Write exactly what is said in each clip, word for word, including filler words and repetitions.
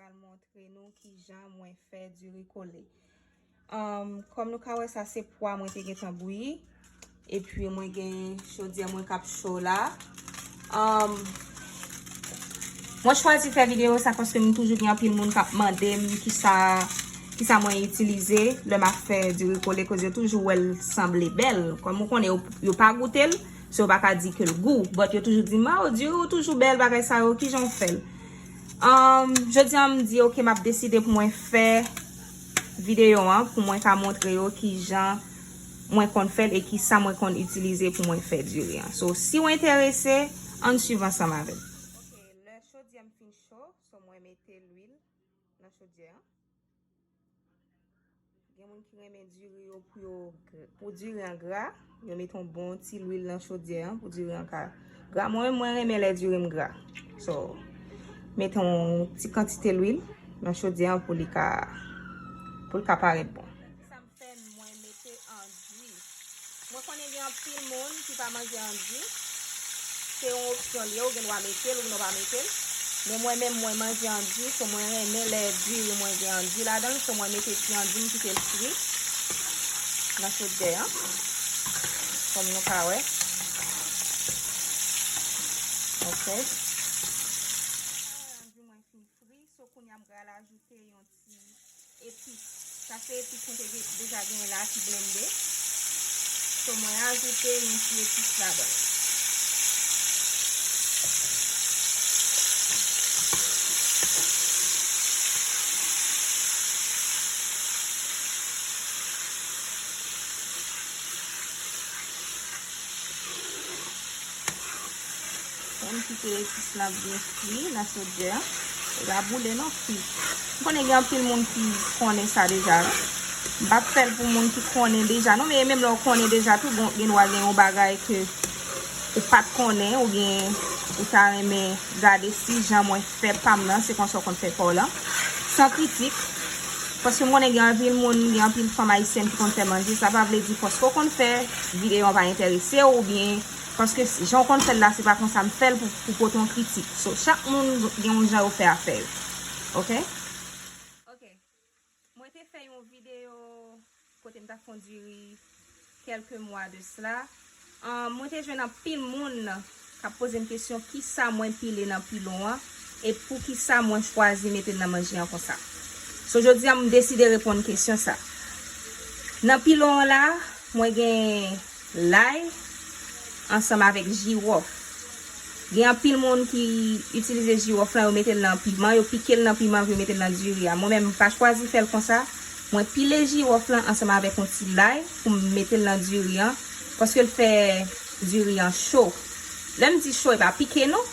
Al montre nou kijan mwen fè diri kole. Um, kòm nou ka wè, sa se pwa mwen te gentan bouyi. Epi mwen gen chodyè mwen k ap cho la. Um, mwen chwazi fè videyo sa paske m toujou gen anpil moun k ap mande m kisa, kisa mwen itilize lè m ap fè diri kole, koz yo toujou wè l sanble bèl. Kòm ou konnen, yo, yo pa goute l, so yo pa ka di ke l gou. But yo toujou di m, "Ah, diri ou toujou bèl, bagay sa yo, kijan w fè l?" Um, jodi a, m di, "Ok, m ap deside pou mwen fè videyo an, pou mwen ka montre yo kijan mwen konn fè l e kisa mwen konn itilize pou mwen fè diri an." So, si w enterese, ann swiv ansanm avè m. Ok, lè chodyè m fin cho, so mwen mete lwil nan chodyè an. Gen moun ki renmen diri yo pou yo gr-, pou diri an gra, yo mete yon bon ti lwil nan chodyè an pou diri an ka gra. Mwen menm, mwen renmen lè diri m gra. So, mete yon ti kantite lwil nan chodyè an pou li ka, pou li ka parèt bon. Sa m fè, mwen mete anji. Mwen konnen gen anpil moun ki pa manje anji. Se yon opsyon li ye, ou gen dwa mete l, ou gen dwa pa mete l. Men mwen menm, mwen manje anji, so mwen renmen lè diri mwen gen anji ladan l, so mwen mete ti anji m kite l fri nan chodyè an. Kòm nou ka wè. Ok. Anji mwen fin fri, so kounye a m pral ajoute yon ti epis. Sa se epis mwen te gen, deja genyen la ki blende. So mwen ajoute yon ti epis ladan l. Ann kite epis la byen fri nan chodyè an. E pa boule non, fri. M konnen gen anpil moun ki konnen sa deja. M p ap fè l pou moun ki konnen deja non, men menm lè w konnen deja tou, bon, gen dwa gen yon bagay ke ou pa t konnen, oubyen ou ta renmen gade si jan mwen fè pa m nan, se konsa w konn fè pa w lan. San kritik, paske m konnen gen anpil moun, gen anpil fanm ayisyèn ki konn fè manje, sa pa vle di paske w konn fè, videyo an pa enterese w, oubyen paske s-, jan w konn fè l la, se pa konsa m fè l pou, pou pote yon kritik. So, chak moun gen yon jan yo fè afè yo. Ok? Ok. Mwen te fè yon videyo kote m t ap fè yon diri kèlke mwa de sla. Ahn, mwen te jwenn anpil moun k ap poze m kesyon kisa mwen pile nan pilon an e poukisa mwen chwazi mete l nan manje an konsa. So, jodi a, m deside reponn kesyon sa. Nan pilon an la, mwen gen lay ansanm avèk jiwòf. Gen anpil moun ki itilize jiwòf lan, yo mete l nan piman, yo pike l nan piman, epi yo mete l nan diri a. Mwen menm, m pa chwazi fè l konsa. Mwen pile jiwòf lan ansanm avèk yon ti lay pou m mete l nan diri an, paske l fè diri an cho. Lè m di cho, e pa pike non.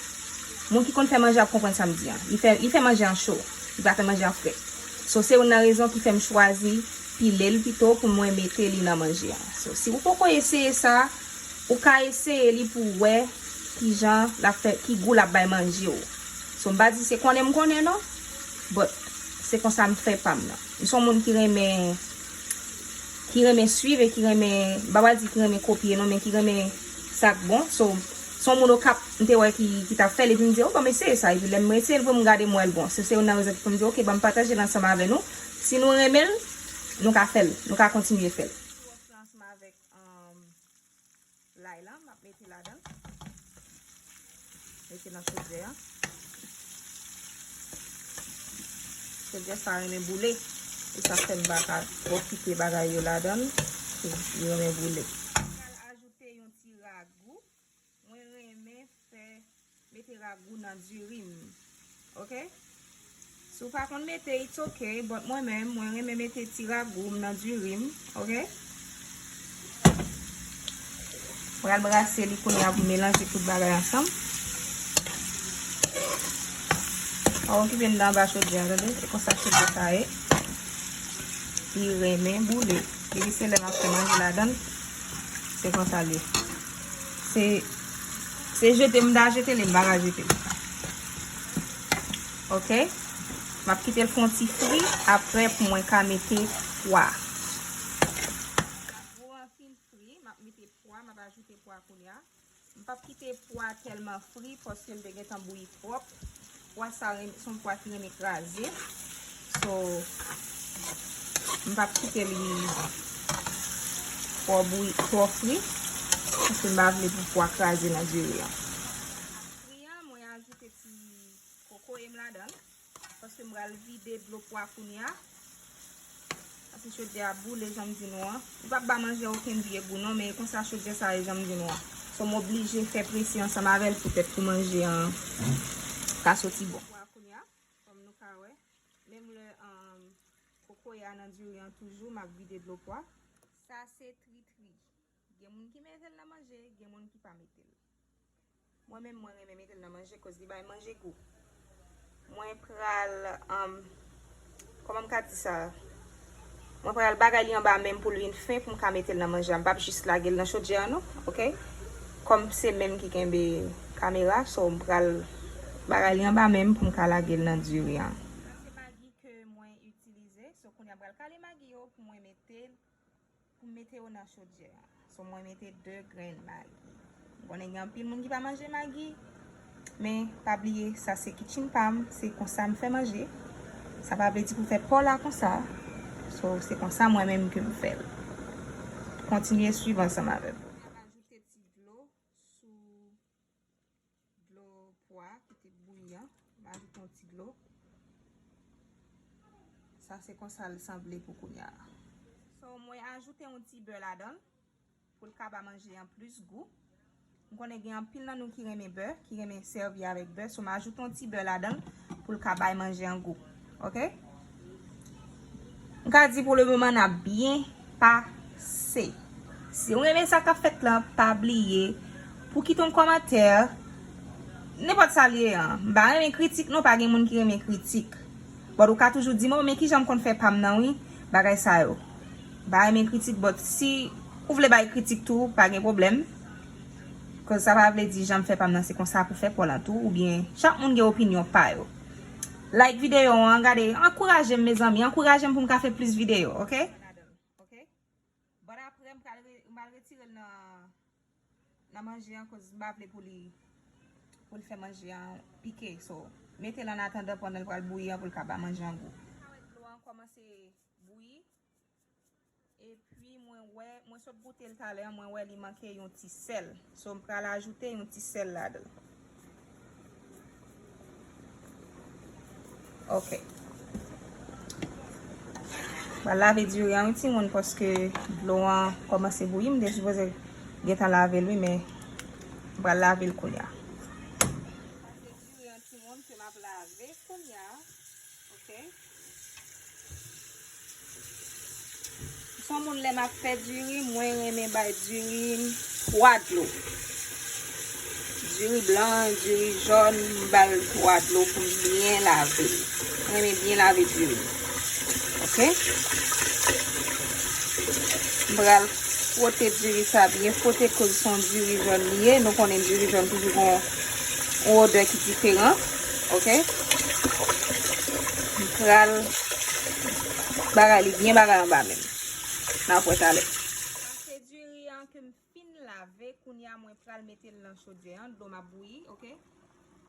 Moun ki konn fè manje ap konprann sa m di an. Li fè, li fè manje an cho. Li pa fè manje an frèt. So, se youn nan rezon ki fè m chwazi pile l pito pou mwen mete li nan manje an. So, si ou poko eseye sa, ou ka eseye li pou w wè kijan l ap fè, ki gou l ap bay manje w. So, m pa di se konnen m konnen non, but se konsa m fè pa m nan. M se yon moun ki renmen, ki renmen swiv e ki renmen, m pa pral di ki renmen kopye non, men ki renmen sa k bon. So, se yon moun Okap m te wè ki, ki t ap fè l, epi m di, "O, ban m eseye sa." Epi lè m eseye l vre, m gade m wè l bon. Se, se youn nan rezon ki fè m di, "Ok, ban m pataje l ansanm avè nou. Si nou renmen l, nou ka fè l, nou ka kontinye fè l." Ansanm avèk, um, lay lan, m ap mete ladan l. Mete nan chodyè an. Chodyè sa renmen boule. E sa fè m pa ka twò kite bagay yo ladan l. Li renmen boule. Pral ajoute yon ti ragou. Mwen renmen fè, mete ragou nan diri m. Ok? Si w pa konn mete, it's ok, but mwen menm, mwen renmen mete ti ragou m nan diri m, ok? Mwen al brase li kounye a pou m melanje tout bagay ansanm. Pa okipe m nan anba chodyè a, tande? E konsa chodyè sa ye. Li renmen boule. Depi se lè m ap fè manje ladan l, se konsa l ye. Se, se jete m ta jete l, e m pa ka jete l. Ok? M ap kite l fè yon ti fri, apre pou mwen ka mete pwa. Gwo an fin fri, m ap mete pwa, m ap ajoute pwa kounye a. M p ap kite pwa tèlman fri paske l te gentan bouyi twòp. Pwa sa renmen, se yon pwa ki renmen kraze. So, m p ap kite li twò bouyi, twò fri. Paske m pa vle pou pwa kraze nan diri an. Fri an, mwen ajoute ti kokoye m ladan l. Paske m pral vide dlo pwa kounye a. Paske chodyè a boule, jan m di nou an. Li p ap ba manje a okenn vye gou non, men konsa chodyè sa ye, jan m di nou an. So, m oblije fè prese ansanm avè l poutèt pou manje an ka soti bon. Pwa kounye a, kòm nou ka wè, menm lè, um, kokoye a nan diri an toujou, m ap vide dlo pwa. Sa se tritri. Gen moun ki mete l nan manje, gen moun ki pa mete l. Mwen menm, mwen renmen mete l nan manje, koz li bay manje gou. Mwen pral, um, kòman m ka di sa? Mwen pral bagay li anba men m pou l vin fen pou m ka mete l nan manje a. M p ap jis lage l nan chodyè a non, oke? Kòm se men m ki kenbe kamera, so m pral bagay li anba men m pou m ka lage l nan diri an. Sa se magi ke mwen itilize, so kounye a m pral kale magi yo pou mwen mete l pou m mete yo nan chodyè a. So, mwen mete de grenn magi. M konnen gen anpil moun ki pa manje magi, men pa bliye, sa se kitchen pa m, se konsa m fè manje. Sa pa vle di pou fè pa w la konsa. So, se konsa mwen menm ke m fè l. Kontinye swiv ansanm avè m. M ap ajoute ti dlo sou dlo pwa ki te bouyi an. M ajoute yon ti dlo. Sa se konsa l sanble pou kounye a. So, mwen ajoute yon ti bè ladan l pou l ka ba manje an plis gou. M konnen gen anpil nan nou ki renmen bè, ki renmen sèvi avèk bè. So, m ajoute yon ti bè ladan l pou l ka bay manje an gou. Oke? M ka di pou le moman n ap byen pase. Si w renmen sa k ap fèt la, pa bliye pou kite yon kòmantè. Nenpòt sa l ye an. M pa renmen kritik non, pa gen moun ki renmen kritik. But ou ka toujou di m, "Oh, men kijan m konn fè pa m nan wi, bagay sa yo." M pa renmen kritik, but si ou vle bay kritik tou, pa gen pwoblèm. Cause sa pa vle di jan m fè pa m nan se konsa pou fè pa w lan tou, oubyen chak moun gen opinyon pa yo. Like videyo an, gade, ankouraje m, mezanmi, ankouraje m pou m ka fè plis videyo, oke? Oke? But apre, m pral re-, m pral retire l nan, nan manje an, cause m pa vle pou li, pou l fè manje an pike. So, mete l an atandan pandan l pral bouyi an pou l ka ba manje an gou. Dlo an kòmanse bouyi. Epi mwen wè, mwen sot goute l talè, mwen wè li manke yon ti sèl. So, m pral ajoute yon ti sèl ladan l. Ok. M pral lave diri an wi timoun, paske dlo an kòmanse bouyi. M te sipoze gentan lave l wi, men m pral lave l kounye a. Sa se diri an timoun ke m ap lave kounye a. Ok. M se yon moun lè m ap fè diri, mwen renmen bay diri m twa dlo. Diri blan, diri jòn, m ba l twa dlo pou m byen lave l. Mwen renmen byen lave diri m. Ok? M pral fwote diri sa byen fwote, koz se yon diri jòn li ye. Nou konnen diri jòn toujou gon yon odè ki diferan. Ok? M pral bagay li byen bagay anba men m. N a wè talè. Sa se diri an ke m fin lave. Kounye a, mwen pral mete l nan chodyè an. Dlo m ap bouyi, ok?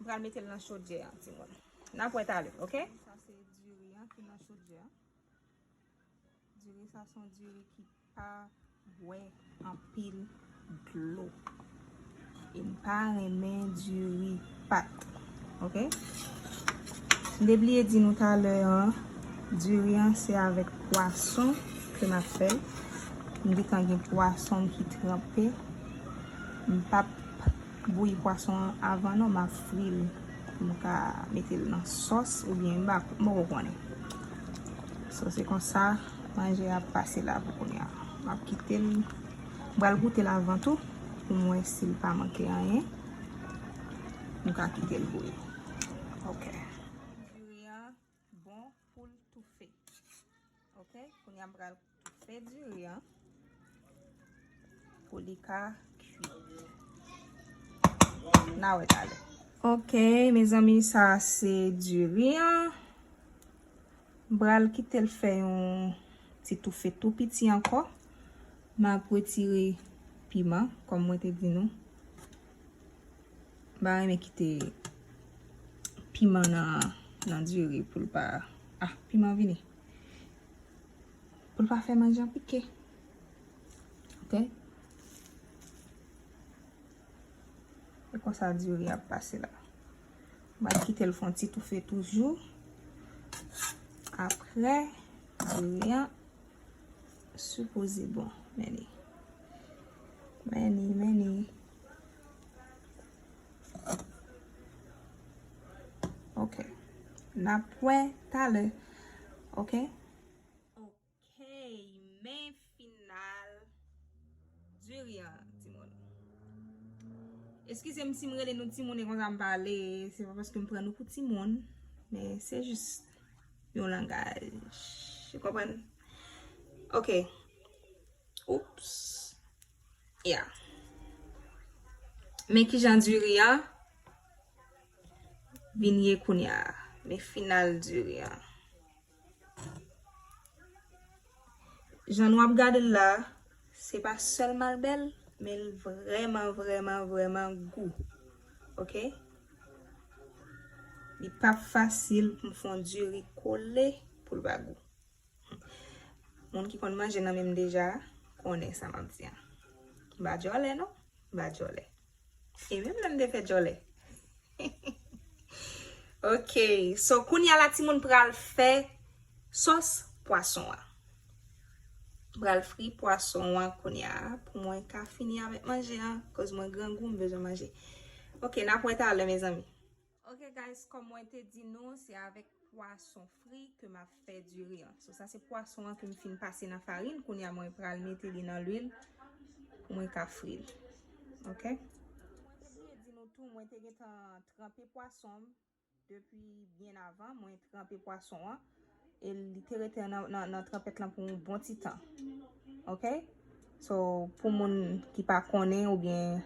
M pral mete l nan chodyè an, timoun. N a wè talè, ok? Sa se diri an ki nan chodyè an. Diri sa se yon diri ki pa bwè anpil dlo. E m pa renmen diri pat. Ok? M te bliye di nou talè an, diri an se avèk pwason ke m ap fè l. M gentan gen pwason m ki tranpe. M p ap bouyi pwason an avan non, m ap fri l pou m ka mete l nan sòs oubyen m pa, m poko konnen. So, se konsa manje a ap pase la pou kounye a. M ap kite l, m pral goute l avan tou pou m wè si l pa manke anyen. M ka kite l bouyi. Ok. Diri an bon pou l toufe. Ok, kounye a m pral toufe diri an pou li ka kui. N a wè talè. Ok, mezanmi, sa se diri an. M pral kite l fè yon ti toufe tou piti ankò. M ap retire piman, kòm mwen te di nou. M pa renmen kite piman nan, nan diri pou l pa, ah, piman vini. Pou l pa fè manje an pike. Ok? E konsa diri ap pase la. M ap kite l fè yon ti toufe toujou. Apre, diri an sipoze bon. Men li. Men li, men li. Ok. N ap wè talè. Ok? Ok, men final diri an, timoun. Eskize m si m rele nou timoun e konsa m pale, se pa paske m pran nou pou timoun, men se jis yon langaj. Ou konprann? Ok. Oups. Ya. Men kijan diri an vin ye kounye a. Men final diri an. Jan nou ap gade l la, se pa sèlman l bèl, men l vrèman, vrèman, vrèman gou. Ok? Li p ap fasil pou m fè yon diri kole pou l pa gou. Moun ki konn manje nan men m deja konnen sa m ap di an. M pa djòlè non, m pa djòlè. E menm lè m te fè djòlè. Ok, so kounye a la timoun pral fè sòs pwason an. Pral fri pwason an kounye a pou mwen ka fini avèk manje an, koz mwen grangou, m bezwen manje. Ok, n ap wè talè mezanmi. Ok guys, kòm mwen te di nou, se avèk pwason fri ke m ap fè diri an. So sa se pwason an ke m fin pase nan farin, kounye a mwen pral mete li nan lwil pou mwen ka fri l. Ok? Mwen te bliye di nou tou, mwen te gentan tranpe pwason m depi byen avan, mwen tranpe pwason an e li te rete nan, nan, nan tranpèt lan pou yon bon ti tan. Ok? So, pou moun ki pa konnen oubyen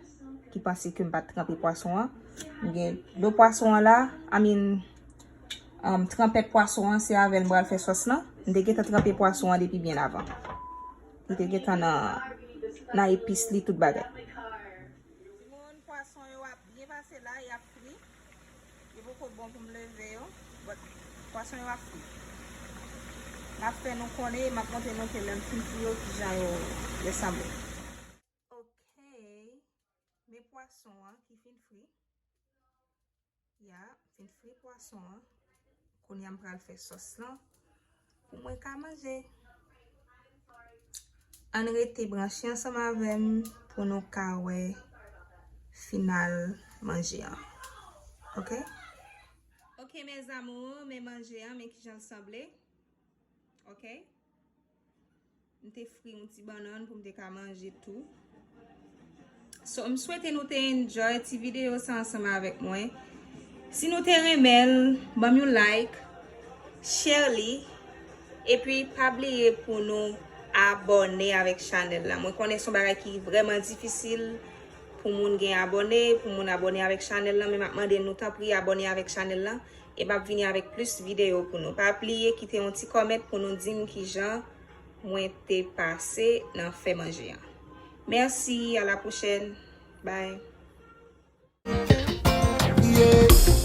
ki panse ke m pa t tranpe pwason an, m gen dlo pwason an la, I mean, um, tranpèt pwason an, se avè l m pral fè sòs lan. M te gentan tranpe pwason an depi byen avan. Li te gentan nan, nan epis li, tout bagay. Timoun, pwason yo ap byen pase la, y ap fri. Li poko bon pou m leve yo, but pwason yo ap fri. M ap fè nou konnen, m ap montre nou ke lè m fin fri yo, kijan yo, yo sanble. Ok, men pwason an ki fin fri. Ya, fin fri pwason an. Kounye a m pral fè sòs lan pou mwen ka manje. Ann rete branche ansanm avè m pou nou ka wè final manje an. Ok? Ok, mes amours, men manje an, men kijan l sanble. Ok? M te fri yon ti bannann pou m te ka manje tou. So, m swete nou te enjoy ti videyo sa ansanm avèk mwen. Si nou te renmen l, ban m yon like, share li, epi pa bliye pou nou abòne avèk chanèl la. Mwen konnen se yon bagay ki vrèman difisil pou moun gen abòne, pou moun abòne avèk chanèl la, men m ap mande nou tanpri abòne avèk chanèl la. E m ap vini avèk plis videyo pou nou. Pa bliye kite yon ti kòmèt pou nou di m kijan mwen te pase nan fè manje an. Mèsi, a la pwochèn. Bye. Yeah.